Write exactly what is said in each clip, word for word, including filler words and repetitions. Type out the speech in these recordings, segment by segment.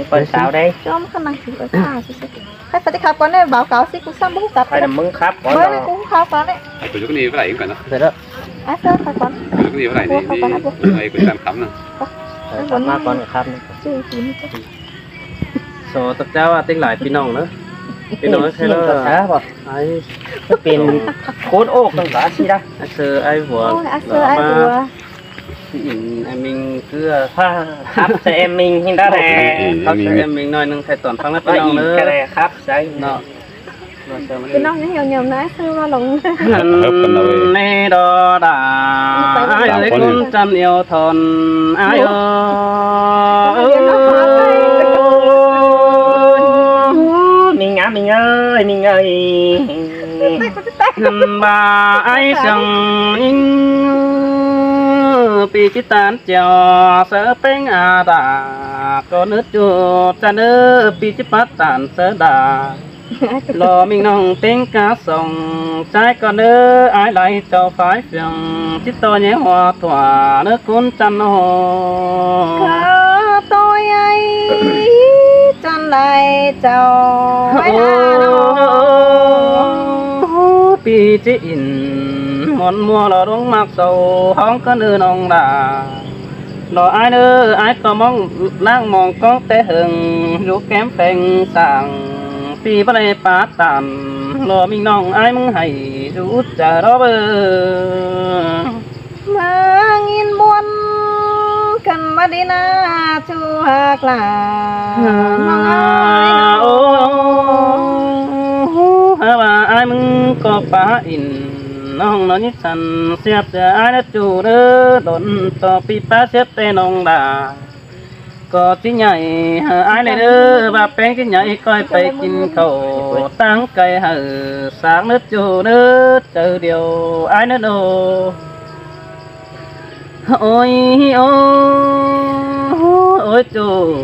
Con sáo đây. Cho nó khả năng thì ở xa chứ chứ. Hay phải đi khám con này, báo cáo xin cũng xăm bố cặp. Hay là mưng khắp con. Bố nó nó. Cũng khám con đấy. Ai, tôi chụp cái này với lại con nó. Rồi đó. Ai sao khám con? Tôi chụp cái này với lại đi, đi. Khám con, khám con. Ngày của con khám nè. Ờ, khám mà con khám nè. Chứ, chứ, chứ. Sổ tộc giáo à, tính lại phi nông nữa. Phi nông. Ê, thế xin đó. Có sao không? Ai. Nó pên khốn ổ con cá gì đó. Ai sơ ai vua. Ôi, ai sơ ai vua. Ê, em mình cứ, à, khắp cho em mình hiện tại này. Ê, ê, khắp cho em mình nói nưng thầy toàn phăng lắm. Ôi, phi nông ê, nữa. Cái này khắp sao? Nó. Phi nông nó hiểu nhầm nó ai sơ vào lòng. Hớp, hớp con nào vậy? Nê đó đã. Ai ơi, con chăn yêu thon. Ai ơi. Ủa? Mình á, mình ơi, mình ơi. Bà ai sưng in pi chít tán chèo sớ péng a đà. Có nước chua cha nơ pi chít pát tán sớ đà. Lo mình nong tiếng cá sông. Trái con nơ ai lai châu phái phiêng. Chít to nhé hoa thua nước cún chăn hồ. Có tôi ai chăn lai châu. Ôi, à, nó. Pi chít in. Mòn mua lo đống mạc sầu. Hóng con nơ nong đà. Lo ai nơ, ai có mong, lang mong con té hưng, rú kém phèng sàng, pi bá lê pá tàn, lo mình nong ai mưng hay, rú chả đó bơ. Mang in buôn, cần mà đi na, chu hạc là, mong ai nơ. Ô, hả bà ai mưng có pá in, nong nó nhít săn, siap siap ai nơ chu nơ, đốn to pi pá siap tê nong đà. Có tí nhảy hả ai này nơ, bà péng tí nhảy coi phải kín khẩu, tăng cay hả, sáng nớt chu nớt, chớ điều ai nớt nô. Ôi, ôi, ôi chu,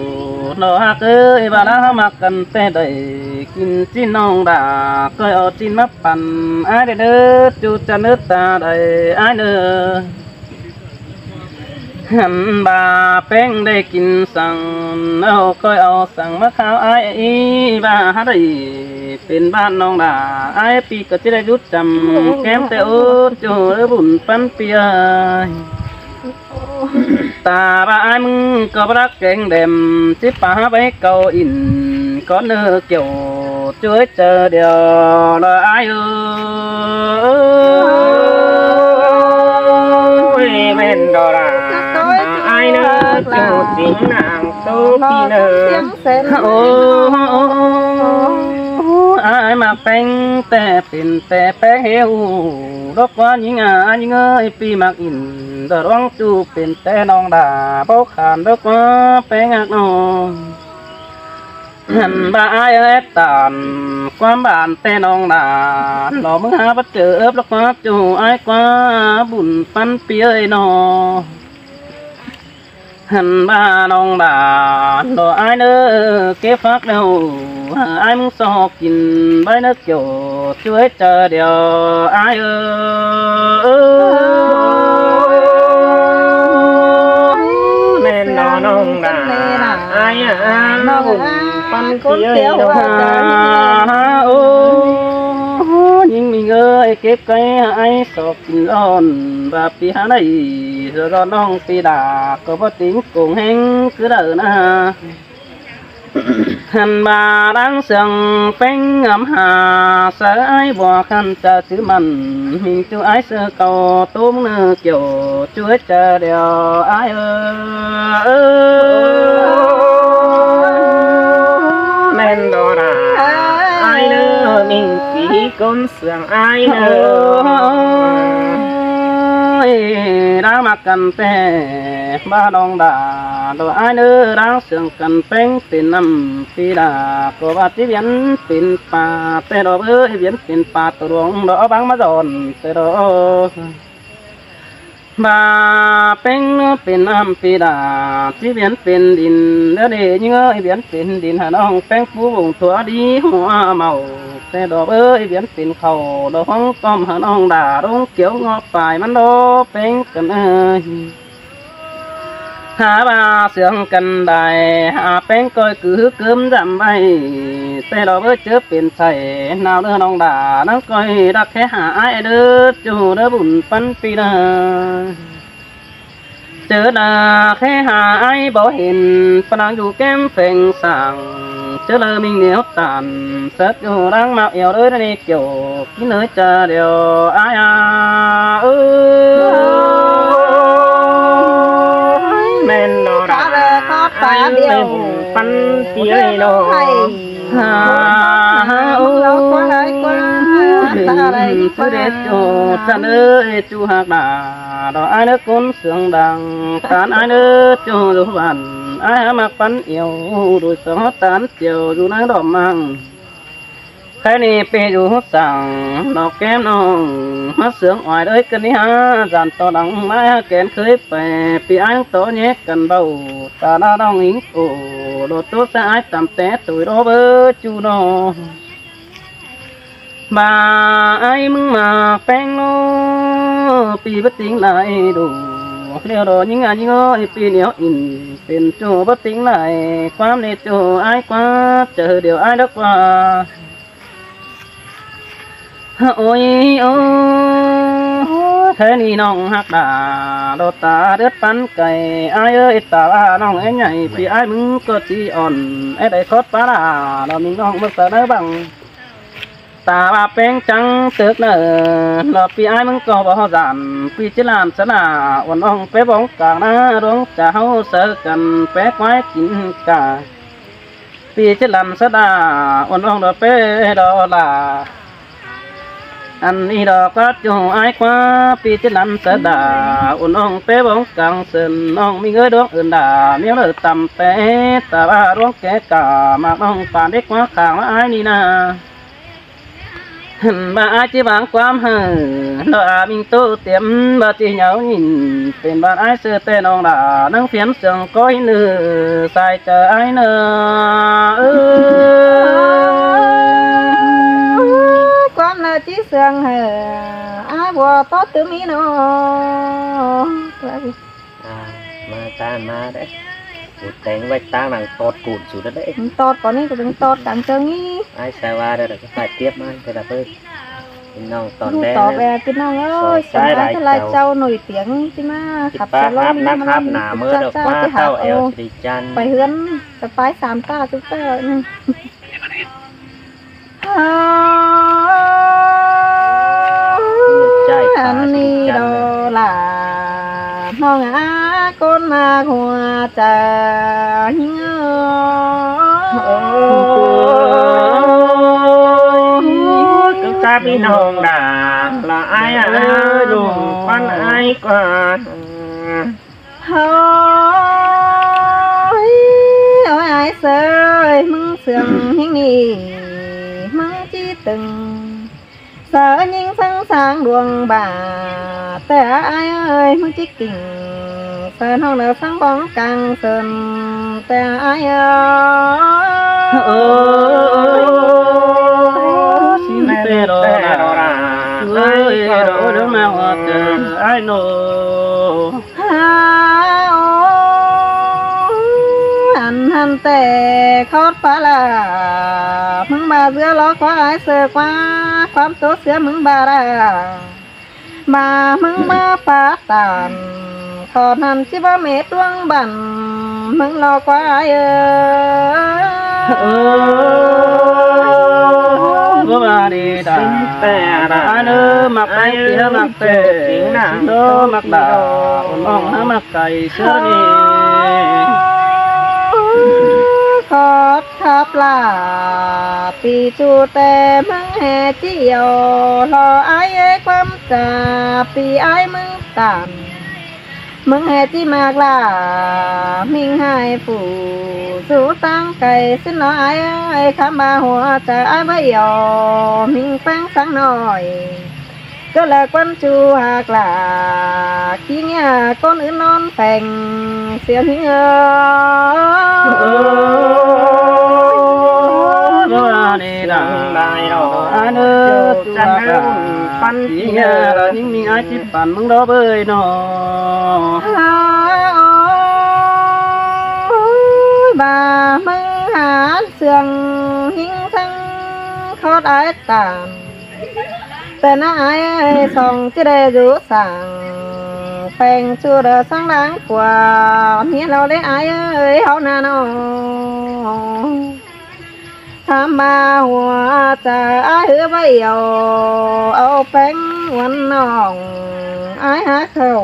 nó hạc ơi, bà đã hả mạc cần tê đẩy, kín chín nong đà, coi ở chín mắp păn, ai này nớt chu chăn nớt ta đẩy, ai nơ. Hẳn bà péng đảy kin săng, âu coi âu săng mắc kháo ai ý bà hát đảy pên bạn nong đà ai pi có chứ đảy rút chăm kém tê út chu đỡ bùn pắn pi ơi. Ta bà ai mưng có bác kén đêm, chít pá báy cầu in, có nơ kiểu chuối chờ điều là ai ơi. Ôi, bên đó là ai nơ, chủ chính làng số pi nơ. Ô, ai mà phanh tè pin tè pé hiu, đốc quá những à, những ơi, pi mặc in, đờ đoán chu pin tè nong đà, bốc hàn đốc quá pé ngạc nong. Hẳn bà ai ơi tàn, quán bản tê nong đà, nó mưng há bắt chớ ướp lốc quá chu ai quá bùn pắn pi ơi nó. Hẳn bà nong đà, nó ai nơ kế phác đâu, ai mưng so kín báy nơ kiểu chuối chờ điều ai ơi. Nên nó nong đà, ai à, nó bùn pắn pi ơi nó. Ô, những mình ơi, kếp cái ai sọc lon, bà pi há này, rồi lo nong pi đà, có bó tính cùng hên cứ đợi na. Hẳn bà đang sương phanh ngắm hà, sớ ai bò khăn chả chứ mặn, mình chu ai sơ cầu tôm nơ kiểu chuối chả đèo ai ơi. Nên đó là ai nơ mình ký con sương ai nơ. Ôi, đã mặc cần tê, ba đong đà, đồ ai nơ, đã sương cần phanh, pên năm, pi đà, cô ba tí viễn, pên pa, tê đồ bơ, viễn, pên pa, tô đuông, đồ băng mà giòn, tê đồ. Ba phanh nơ pên năm pi đà, tí viễn pên đin, đơ đê những ơi viễn pên đin, hà nong phanh phú vùng thua đi hua màu, tê đỏ ơi viễn pên khẩu, đỏ hóng tôm hà nong đà, đống kiểu ngó phải mắn đỏ phanh cần ơi. Hả ꞌva sương căn đảy, hả ꞌpéng ꞌcoi cứ ꞌcứm dăm ꞌvạy. Té lo báu ꞌchớ pên ꞌsạy, ꞌnao ꞌnớ ꞌnọng đả, ꞌnắng ꞌcoi đắc khé hả ải đớ, ꞌchu đớ bun ꞌpắn ꞌpi ꞌnớ. ꞌChớ đả khé hả ải báu hên, ꞌpá ꞌnáng dú kém pheng sảng. ꞌChớ đaư ꞌminh nẻo tản, sớt dú ꞌláng ꞌmặc eo đới ꞌnị kiẻo, kin ới ꞌchạ điêu ải a. Ơ, ꞌmen lo đả, ải ơi, bun ꞌpắn ꞌpi ꞌnớ. Hả, hả, ơ, ꞌchu đé ꞌchu, ꞌchăn ơi, ꞌchu ꞌhặc đả, đỏ ải ꞌnớ ꞌcốn sương đang, tản ải ꞌnớ ꞌchu dú vẳn, ải hả ꞌmặc ꞌpắn eo, đuổi sương hót tản chiêu, dú ꞌnáng đỏ măng. Khái ꞌnị ꞌpi dú sảng, ꞌnọ kém ꞌnọng, ꞌmá sương oai đới căn ꞌnị hả, dản ꞌto đăng ꞌmá hả kén khới pay, ꞌpi ải ꞌto nhé căn báu, ta ꞌna ꞌnọng ính ổ, đột tố xa ải tăm té tủi đố báu ꞌchu ꞌnọ. Ba ải ꞌmứng ꞌmặc ꞌpéng ꞌnọ, ꞌpi báu tỉng lai đủ, ꞌlẹo đỏ ꞌnhính a ꞌnhính ꞌnọ, ꞌpi ꞌnẹo ỉn pên ꞌchu báu tỉng lai, ꞌquám ꞌnị ꞌchu ải ꞌquá, ꞌchớ điêu ải đắc ꞌquá. Ôi, ôi, khái ꞌnị ꞌnọng ꞌhặc đả, đỏ ta đớt ꞌpắn cay, ải ơi, ta ꞌva ꞌnọng é nhảy, ꞌpi ải ꞌmứng ꞌcọ ꞌchí ỏn, é đảy khót ꞌpá đả, đỏ ꞌminh ꞌnọng ꞌmá sa ꞌnớ băng. Ta ꞌva ꞌpéng chắng tớc ꞌnớ, đỏ ꞌpi ải ꞌmứng ꞌcọ báu dản, ꞌpi ꞌchí lăn sa đả, uôn ỏng pé bóng cang ꞌná, đuống ꞌchạ ꞌháu sa căn pé ꞌquái kin cả. ꞌPi ꞌchí lăn sa đả, uôn ỏng đỏ pé đỏ lả. Ăn ꞌnị đỏ ꞌquá ꞌchu ải ꞌquá, ꞌpi ꞌchí lăn sa đả, uôn ỏng pé bóng cang sưn, ỏng ꞌminh ơi đuống ưn đả, ꞌmí ꞌlợ tăm pé, ta ꞌva đuống ké cả, ꞌmặc ỏng pản đé ꞌquá khang ꞌmá ải ꞌnị ꞌna. Hẳn ꞌva ải ꞌchí ꞌváng ꞌquám hảư, lo a ꞌminh ꞌtố tiêm ꞌva ꞌchí nháư ꞌnhính, pên ꞌva ải sư ꞌtẹ ꞌnọng đả, ꞌnắng phiến sương ꞌcói ꞌnư, sai chaư ải ꞌnớ. Ơ, ꞌquám ꞌnớ ꞌchí sương hảư, ải bua tót tứ ꞌmí ꞌnọ. À, ꞌmá ta ꞌmá đé. Út téng ꞌvạy ꞌtáng nẳng tót cụt sút đé. Tót ꞌcọ ꞌnị, ꞌcọ ꞌpứng tót cang sương ꞌnị. Ải sa ꞌva đé, đé ꞌcọ phải tiếp ꞌmá, thế là bơ. ꞌPi ꞌnọng tỏn đé. Tót ꞌvạy ꞌpi ꞌnọng ơi, sổ sông ải lai thế lai châu nổi tiếng chứ mà. Khắp ꞌpá sông háp ꞌnị nắc háp nả mơ độc ꞌchạ ꞌquá ꞌchạ tau eo ꞌchạ đi chăn. Phải hướn, ꞌchạ pái sam ta ꞌchu ꞌtớ ꞌnị. Ăn ꞌnị đỏ lả, ꞌnọng a ꞌcốn ꞌmặc hua chả ꞌhịu. Ơ, ơ, ơ, ơ, ơ, ơ, ơ, ꞌpí ꞌnọng đả, lỏ ải a, ꞌlum ꞌpắn ải ꞌquá. Ôi, ôi, ải sư ơi, ꞌmứng sương ꞌhịnh ꞌnị, ꞌmứng ꞌchí tưng. Sa ꞌnhính săng sang đuông bả, ꞌtẹ ải ơi, ꞌmứng ꞌchí king. Sa ꞌnọng đaư săng bóng cang sưn, ꞌtẹ ải ơi. Ơ, ơ, ơ, ơ, ơ, xin ꞌtẹ đỏ đà, ải đỏ đỏ đỏ mà hoa tơ, ải nô. Hả, ơ, ăn hẳn ꞌtẹ khót pá lả, ꞌmứng ꞌva ꞌdứa lo ꞌquá ải sư ꞌquá, ꞌquám ꞌtố ꞌsứa ꞌmứng ꞌva lả. Ba ꞌmứng ꞌva pá tản, khót hẳn ꞌchí ꞌva mết ꞌluống băn, ꞌmứng lo ꞌquá ải ơi. Ơ, bơ ba đi đà. Ải ơi, ꞌmặc ải ơi, ꞌmặc ải ơi, ꞌmặc đà, ôn ong há ꞌmặc cay ꞌsứa đi. Khót khắp lả, ꞌpi ꞌchu ꞌtẹ ꞌmứng ꞌhế ꞌchí yau, lo ải ơi ꞌquám chả, ꞌpi ải ꞌmứng tản. ꞌMứng ꞌhế ꞌchí ꞌmặc lả, ꞌminh ꞌhại phủ, sú ꞌtáng cay ꞌsịn lo ải ơi, khắm ba hua chả ải báu yau, ꞌminh ꞌpéng sáng ꞌnọi. ꞌCọ lả ꞌquám ꞌchu ꞌhặc lả, ꞌkí ꞌnhá ꞌcốn ứn ꞌnón pheng, sia ꞌhịnh ơi. Ơ, ꞌnị đà, ải ơi, ꞌchu ꞌhặc lả, ꞌpắn ꞌkí ꞌnhá đà, ꞌnhính ꞌmí ải ꞌchí păn ꞌmứng đó bơi ꞌnọ. ꞌPưa ꞌmứng hả sương ꞌhịn săng khót ải tản. ꞌTẹ ꞌná ải ơi, song ꞌchí đảy dú sảng pheng ꞌchu đa săng láng qua, ꞌmía lo lế ải ơi, hảư ꞌna ꞌnọ. Tham ꞌva hua chaư ải ꞌhứ báu yau, au pheng uôn ꞌnọng ải hák khảu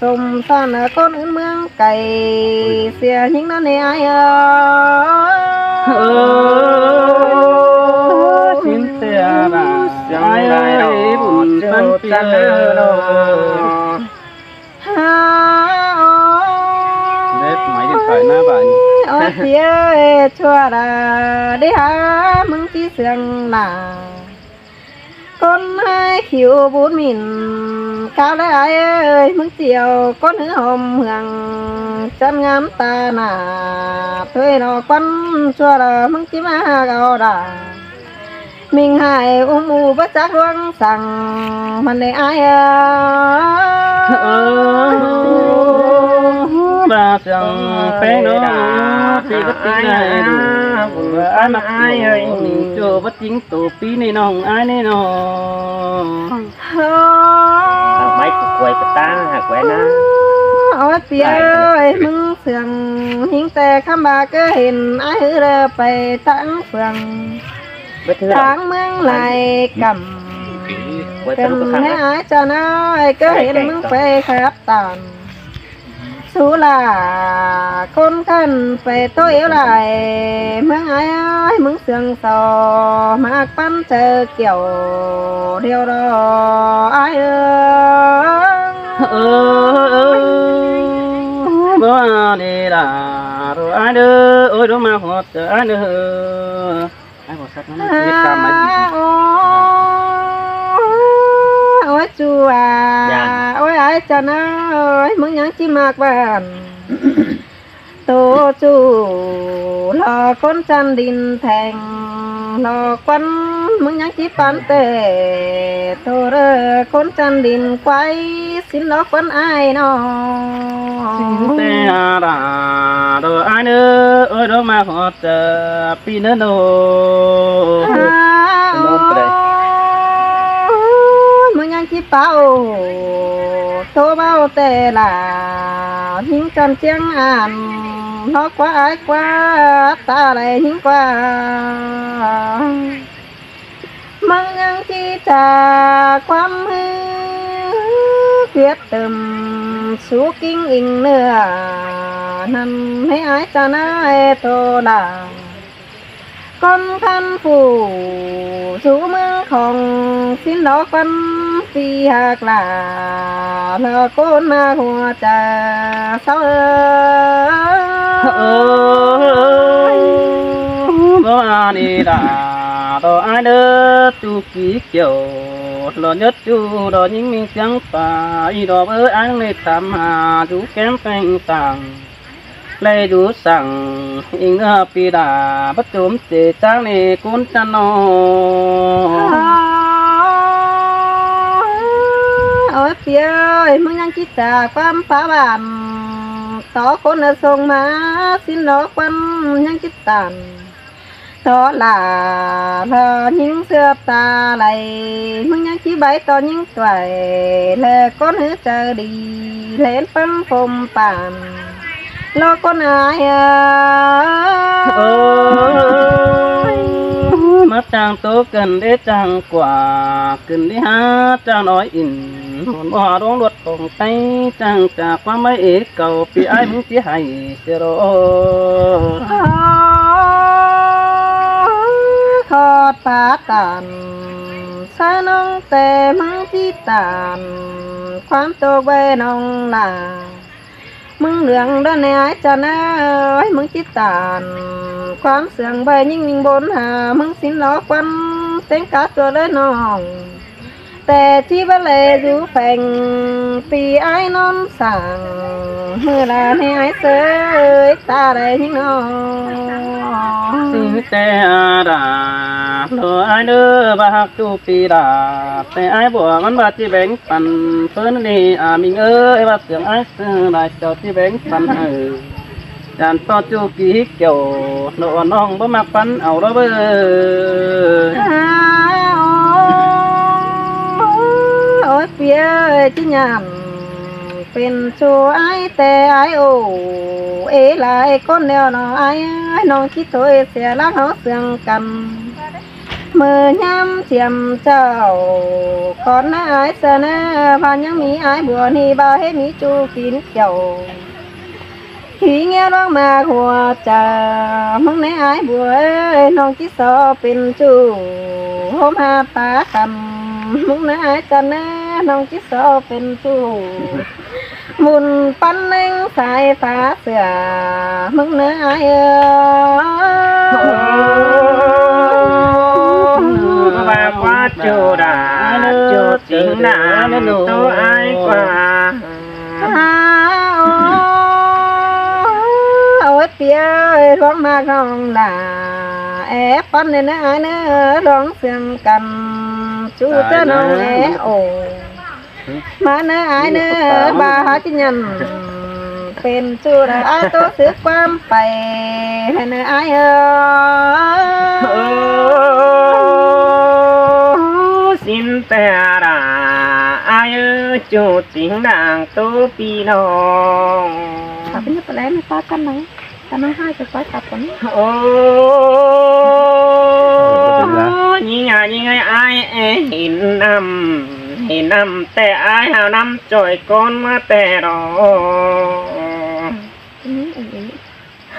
sôm san ꞌcốn ứn ꞌmướng cay, sia ꞌhịn ꞌnớ ꞌnị ải ơi. Ơ, ꞌsịn sia ꞌva ải ơi, bun ꞌpắn ꞌpi ꞌnớ lo. Hả, ôi, ꞌnét máy điện thoại ꞌná bạn. Ôi, ꞌpi ơi, ꞌchua đa, đi hả, ꞌmứng ꞌchí sương nả. ꞌCốn ải khiu bún mìn, cáo đa ải ơi, ꞌmứng ꞌchí au ꞌcốn ꞌhứ hom hương, chăn ngắm ta nả, thuê lo quăn ꞌchua đa, ꞌmứng ꞌchí ꞌmá hák au đa. Mình hại ꞌúm ú báu chắc ꞌluống săng, măn đảy ải ơi. Ơ, ꞌva sương pheng ꞌnớ, ꞌpi báu ꞌtếng ải ơi, ꞌchu báu ꞌtếng tô ꞌpi ꞌnị ꞌnọng ải ꞌnị ꞌnọ. Hả, máy của quay của ta, hả, quay ꞌná. Ôi, ꞌpi ơi, ꞌmứng sương ꞌhịn ꞌtẹ khắm ꞌva ꞌcọ hên ải ꞌhứ đa pay táng phường. Báu thưa. Tháng ꞌmướng lai cắm. Ôi, ta ꞌlụk ꞌcắn khăn ꞌnị ải. Chả ꞌnớ ải ꞌcọ hên ꞌmứng pay khắp tản. Sú ꞌla ꞌcốn khăn pay ꞌtố ꞌiu lai, ꞌmướng ải ơi, ꞌmướng sương so, mák ꞌpắn chaư kiẻo, điêu đo ải ơi. Ơ, ơ, ơ, báu đi đa, đu ải đơ, ôi, đu ꞌmá ꞌhọt chaư ải đơ. Ôi, ôi, ꞌchu à. Dạ. Ôi, ải chả ꞌnớ ơi, ꞌmứng ꞌnhắng ꞌchí mák bản. Tô ꞌchu lo ꞌcốn chăn đin theng, lo quăn ꞌmứng ꞌnhắng ꞌchí pán tê. Tô đa ꞌcốn chăn đin quay, ꞌsịn lo quăn ải ꞌnọ. ꞌSịn ꞌtẹ đa, đu ải đơ, ôi, đu ꞌmá ꞌhọt chaư ꞌpi ꞌnớ ꞌnọ. Hả, ôi, ꞌmứng ꞌnhắng ꞌchí páo, tô báu tê ꞌla, ꞌhịn chăn ꞌchiếng ăn, lo quá ải quá, ta đảy ꞌhịn quá. ꞌMăng ꞌnhắng ꞌchí chả ꞌquám ꞌhứ, ꞌquiệt tơm sú king ing ꞌnưa, ꞌnặn hảư ải chả ꞌnớ ải tô đa. ꞌCốn khăn phủ sú ꞌmướng khong ꞌsịn lo quăn ꞌpi hák ꞌla, lo ꞌcốn mák ꞌhọt chaư ꞌsáo ơi. Ơ, ơ, ơ, báu ăn đi đa, đu ải đơ, ꞌchu kí kiẻo, lo nhất ꞌchu đo ꞌnhính ꞌminh ꞌsiếng pá, ꞌí đo báu ăn đi tham hả, dú kém pheng tang. Lê dú săng, ing ꞌnưa ꞌpi đa, báu chốm chế chang đi ꞌcốn chăn ꞌnọ. Ơ, ôi, ꞌpi ơi, ꞌmứng ꞌnhắng ꞌchí chả ꞌquám páo bản, tó ꞌcốn ꞌnớ sông ꞌmá, ꞌsịn lo quăn ꞌnhắng ꞌchí tản. Tó ꞌla, lo ꞌnhính ꞌsứa ta đảy, ꞌmứng ꞌnhắng ꞌchí báu tó ꞌnhính tuai, lo ꞌcốn ꞌhứ chaư đi, lên ꞌpứng phôm pản, lo ꞌcốn ải ơi. Ơ, ꞌmá chang tô ꞌcứn đé chang quả, ꞌcứn đé hả chang ói in, hôn ꞌmá hả đong đuột khong Tây, chang chả ꞌquám ꞌmá ế cảu, ꞌpi ải ꞌmứng ꞌchí hảy sia đo. Ơ, khót pá tản, ꞌsa ꞌnọng ꞌtẹ ꞌmứng ꞌchí tản, ꞌquám tô bơi ꞌnọng ꞌla. ꞌMứng ꞌlương đon ải chả ꞌnớ ơi, ꞌmứng ꞌchí tản, ꞌquám sương bơi ꞌnhính ꞌminh bôn hả, ꞌmứng ꞌsịn lo quăn, ꞌtếng cá tua ꞌlới ꞌnọng. Té ꞌchí báu lê dú pheng, ꞌpi ải ꞌnón sảng, ꞌmự đa ꞌnị ải ꞌsớ ơi, ta đảy ꞌnhính ꞌnọ. ꞌSịn té đa, lo ải đơ, báu hák ꞌchu ꞌpi đa, té ải bua ꞌmắn báu ꞌchí béng păn, ꞌpưa ꞌnị à ꞌminh ơi, báu sương ải ꞌsớ lai chảu ꞌchí béng păn ơi. Chăn ꞌpo ꞌchu kí hík kẻo, ꞌnọng ꞌnọng báu ꞌmặc ꞌpắn au ꞌló báu. Ôi, pi ơi, ꞌchí nhẳn pên ꞌchu ải ꞌtẹ ải ổ, ê lai ꞌcốn ꞌnẹo ꞌnọ ải ơi, ꞌnọng ꞌchí thôi sia ꞌláng hảư sương căn. ꞌMự ꞌnhám chiêm chảu, khón ꞌnớ ải sia ꞌnớ, ꞌva ꞌnhắng ꞌmí ải bua ꞌnị ꞌva ꞌhế ꞌmí ꞌchu kín kẻo. Hí ꞌngéo ꞌluống ꞌmặc hua chaư, ꞌmứng ꞌnớ ải bua ơi, ꞌnọng ꞌchí so pên ꞌchu ꞌhôm ha ta căn. ꞌMứng ꞌnớ ải chăn ꞌnớ, ꞌnọng ꞌchí so pên ꞌchu ꞌmun ꞌpắn ꞌnêng sai phá sửa, ꞌmứng ꞌnớ ải ơi. ꞌVa ꞌquá ꞌchu đa, ꞌchu chính đa, ꞌtố ải ꞌquá. Ôi, pi ơi, ꞌluống ꞌmặc ꞌnọng đa, é ꞌpắn ꞌnớ ꞌnớ ải ꞌnớ, ꞌluống sương căn, ꞌchu chớ ꞌnọng é ổ. ꞌMá ꞌnớ ải ꞌnớ, ꞌva hảư ꞌchí nhẳn pên ꞌchu đa, ải ꞌtố sứ ꞌquám pay ꞌnớ ải ơi. Ơ, sính ꞌtẹ đa, ải ơi, ꞌchu chính đang ꞌtố ꞌpi ꞌnọng. Tao ꞌpứng nhớ pơ lé ꞌnớ ꞌpá căn ꞌnớ. Căn ꞌnớ ải ꞌchớ ꞌpá cắp căn. Ơ, ꞌnhính ải, ꞌnhính ải, ải ê, hên ꞌnặm, hên ꞌnặm ꞌtẹ ải hảư ꞌnặm ꞌchoi ꞌcốn ꞌmá ꞌtẹ ꞌnọ.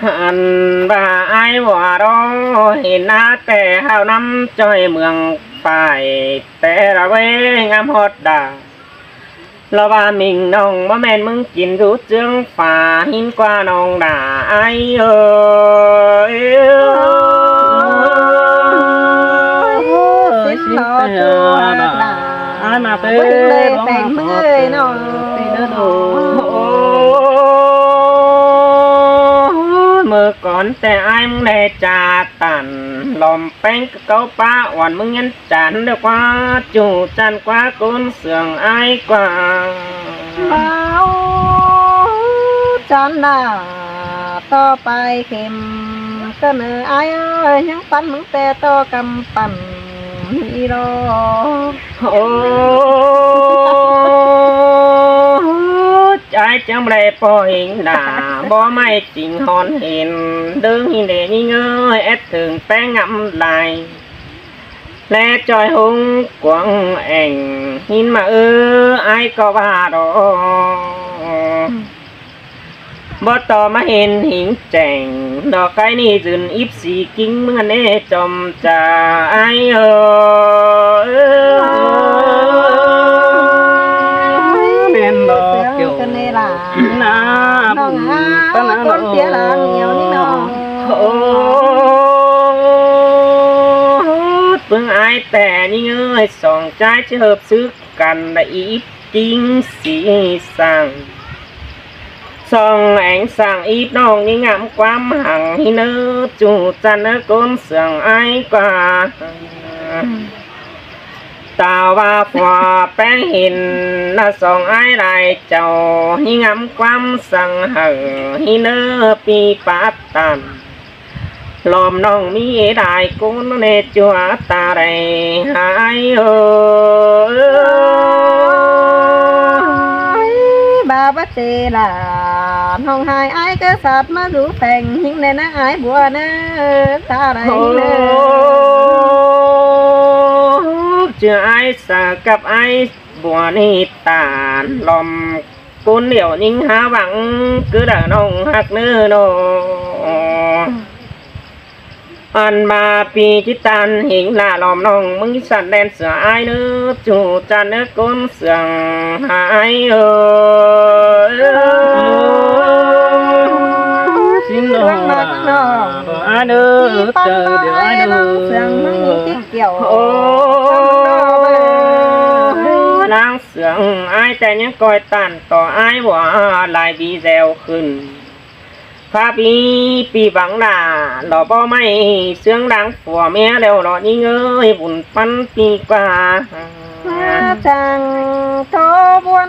Ăn ꞌva ải ꞌva ꞌnọ, hên ꞌná ꞌtẹ hảư ꞌnặm ꞌchoi ꞌmướng phải ꞌtẹ ꞌlạ ꞌvế ngắm ꞌhọt đa. ꞌLọ ꞌva ꞌmính ꞌnọng báu ꞌmen ꞌmứng kin dú ꞌchương pha hín ꞌquá ꞌnọng đa ải ơi. Ôi, sính lo chua đa. Ải ꞌmặc ơi, ꞌpéng ꞌmướng ơi ꞌnọ. Ôi, ꞌmự cón ꞌtẹ ải ꞌmứng đe cha tản lom ꞌpéng cáu pá uôn ꞌmứng nhắn chăn đa ꞌquá, ꞌchu chăn ꞌquá ꞌcốn sương ải ꞌquá. Báu chăn đa, ꞌto pay khêm ꞌcọ ꞌnớ ải ơi, ꞌnhắng ꞌpắn ꞌmứng ꞌtẹ ꞌto căm păn ꞌnị lo. Ơ, ải chắng báu đảy ꞌpo hên đa, báu ꞌmạy chính hón hên, ꞌlớng hên đe ꞌnhính ơi, ét thửng ꞌpéng ngắm lai. ꞌLé ꞌchoi ꞌhung cuông ẻng, hên ꞌmá ơ, ải ꞌcọ ꞌva ꞌnọ. Báu ꞌto ꞌmá hên hính chẻng, ꞌnọ cái ꞌnị dưn íp sí ꞌkính ꞌmướng ꞌnê chom cha ải ơi. ꞌMen ꞌnọ sương kiểu căn ꞌnê đa. ꞌNọ ꞌnọng ꞌnớ ꞌcốn ꞌnọ. Tia lăng nhiều ꞌnị ꞌnọ. Ơ, ꞌpứng ải ꞌtẹ ꞌnhính ơi, song ꞌchái ꞌchí ꞌhợp sứ căn đa íp ꞌkính sí sang. Song ẻng sang íp ꞌnọng ꞌnhính ngắm ꞌquám hăng hên ꞌnớ, ꞌchu chăn ꞌnớ ꞌcốn sương ải ꞌquá. Tao ꞌva phua ꞌpéng hên ꞌna song ải lai chảu, ꞌnhính ngắm ꞌquám săng hảư hên ꞌnớ ꞌpi pá tản. Lom ꞌnọng ꞌmí ê đai ꞌcốn ꞌnê ꞌchua ta đảy ải ơi. Ôi, ba bá chê đa, ꞌnọng ải ải ꞌcọ sat ꞌmá dú pheng ꞌnhính đe ꞌnớ ải bua ꞌnớ, ta đảy ꞌnớ. Ơ, ꞌchư ải sa cắp ải bua ꞌnị tản lom ꞌcốn điêu ꞌnhính hák văng cứ đa ꞌnọng ꞌhặc ꞌnớ ꞌnọ. Ăn ꞌva ꞌpi ꞌchí tản hên ꞌla lom ꞌnọng ꞌmứng săn đen sửa ải ꞌnớ, ꞌchu chăn ꞌnớ ꞌcốn sương ải ơi. Sính ꞌnọ ꞌnọng ꞌnớ, ꞌpi păn ꞌnọ ải ꞌnớ, sương ꞌmướng ꞌnhính ꞌchí kiểu. Ơ, ꞌláng sương ải ꞌtẹ ꞌnhắng ꞌcoi tản ꞌto ải bua lai video khửn. Pha ꞌpi ꞌpi văng đa, lo báu ꞌmạy sương ꞌláng phua ꞌmía ꞌlẹo lo ꞌnhính ơi, bun păn ꞌpi ꞌquá. ꞌMá chắng ꞌtố buôn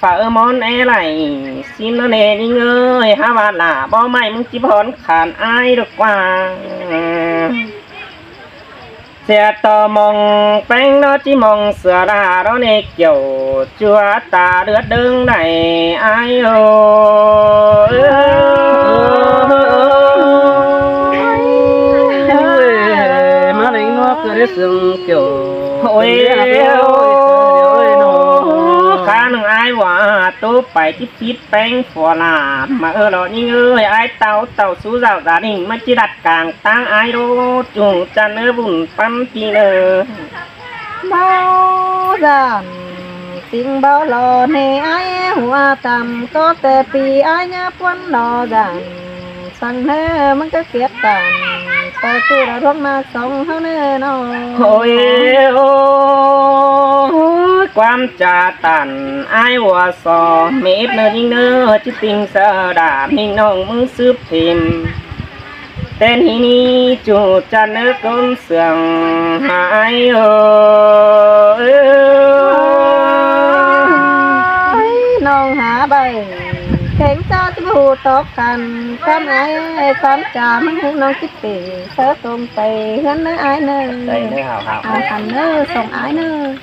phả ơ món é lảy. Xin nó nè ꞌnhính ơi, há ꞌva lả bó ꞌmạy ꞌmứng ꞌchí bón khản ái được ꞌquá. Xe to mong ꞌpéng đó ꞌchí mong sửa đà đó nè, kiểu chua ta đứa đương này ai ơi. Má đánh nó cứ đứa sương kiểu. Ôi, khá nưng ai ꞌva tố pay ꞌchí phít ꞌpéng phua lả. Mà ơ lo ꞌnhính ơi, ai tau tau sú dạo gia đình ꞌmá ꞌchí đặt cảng ꞌtáng ai đô. Chủng chăn ơ bùn pắn pi nơ. Báu dản, sính báu lo nê ai hua tăm, có tê pi ai nhá puăn lo dản. Tẳng ꞌnớ ꞌmắn cá kiếp tản, ꞌtoi ꞌchu đa ꞌluống ꞌmá song ꞌháu ꞌnớ ꞌnọng. Ôi, ôi, ꞌquám ꞌchạ tản ải ꞌva so, mết ꞌnớ ꞌnhính ꞌnớ ꞌchí ꞌtinh sa đả ꞌmính ꞌnọng ꞌmứng sứp thím. Tén hí ꞌnị ꞌchu ꞌchăn ꞌnớ ꞌcốn sương ải ơi. Ôi, ꞌnọng hả ꞌvạy, kéng ꞌchạ ꞌchí ꞌhụ tóp căn, ꞌquám ải, ꞌquám ꞌchạ ꞌmắn ꞌhụ ꞌnọng ꞌchí pên, sáư tông pay ꞌhướn ꞌnớ ải ꞌnớ. Pay ꞌnớ hảu hảu. Hảu hẳn ꞌnớ, song ải ꞌnớ.